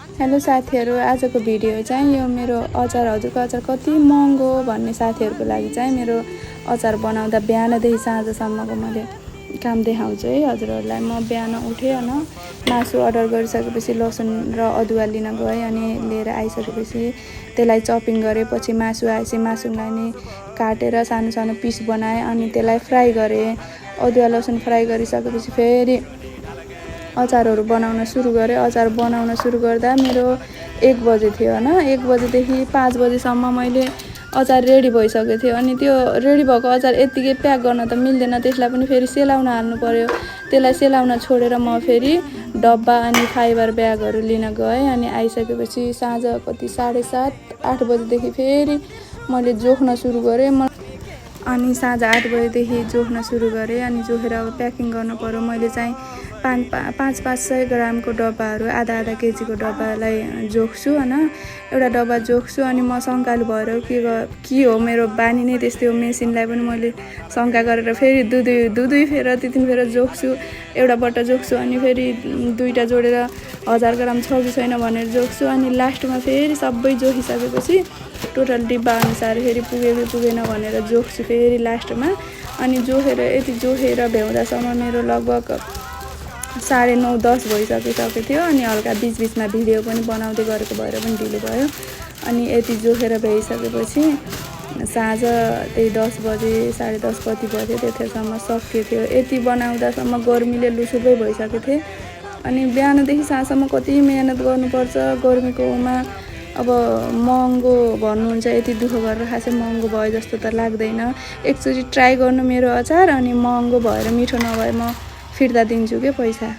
Hello साथीहरू, आजको video चाहिँ यो मेरो अचार हजुरको अचार कति महँगो भन्ने साथीहरूको लागि चाहिँ मेरो अचार बनाउँदा बिहानदेखि साँझसम्मको मैले काम देखाउँछु है हजुरहरूलाई। म बिहान उठेँ होइन, मासु अर्डर गरिसकेपछि लसुन र अदुवा लिन गएँ अनि लिएर आइसकेपछि त्यसलाई चपिङ गरेँ। पछि मासु आएपछि मासुलाई नि काटेर सानो सानो पिस बनाएँ अनि त्यसलाई फ्राई गरेँ। अदुवा लसुन फ्राई गरिसकेपछि फेरि अचारहरू बनाउन सुरु गरेँ। अचार बनाउन सुरु गर्दा मेरो 1 बजे थियो होइन। 1 बजेदेखि 5 बजेसम्म मैले अचार रेडी भइसकेको थियो। अनि त्यो रेडी भएको अचार यत्तिकै प्याक गर्न त मिल्दैन, त्यसलाई पनि फेरि सेलाउन हाल्नु पर्यो। त्यसलाई सेलाउन छोडेर म फेरि डब्बा अनि फाइबर ब्यागहरू लिन गएँ। अनि आइसकेपछि साँझ कति 7:30 8 बजेदेखि फेरि मैले जोख्न सुरु गरेँ। अनि साँझ 8 बजेदेखि जोख्न सुरु गरेँ। अनि जोखेर अब प्याकिङ गर्नु पर्यो। मैले चाहिँ 500 ग्रामको डब्बाहरू आधा केजीको डब्बालाई जोख्छु होइन। एउटा डब्बा जोख्छु अनि म शङ्कालु भएर के हो मेरो बानी नै त्यस्तै हो। मेसिनलाई पनि मैले शङ्का गरेर फेरि दुई फेर 3 फेर जोख्छु। एउटा बट्टा जोख्छु अनि फेरि 2टा जोडेर 1000 ग्राम छ कि छैन भनेर जोख्छु। अनि लास्टमा फेरि सबै जोखिसकेपछि टोटल डिब्बा अनुसार फेरि पुग्यो कि पुगेन भनेर जोख्छु फेरि लास्टमा। अनि जोखेर यति जोखेर भ्याउँदासम्म मेरो लगभग 9:30 भइसकेको थियो। अनि हल्का बिचबिचमा भिडियो पनि बनाउँदै गरेको भएर पनि ढिलो भयो। अनि यति जोखेर भ्याइसकेपछि साँझ त्यही 10 बजे 10:30 कति बज्यो त्यतिसम्म सकिएको थियो। यति बनाउँदासम्म गर्मीले लुसुकै भइसकेको थिएँ। अनि बिहानदेखि साँझसम्म कति मेहनत गर्नुपर्छ गर्मीकोमा। अब महँगो भन्नुहुन्छ, यति दुःख गरेर खासै महँगो भयो जस्तो त लाग्दैन। एकचोटि ट्राई गर्नु मेरो अचार, अनि महँगो भएर मिठो नभए म फिर्ता दिन्छु के पैसा।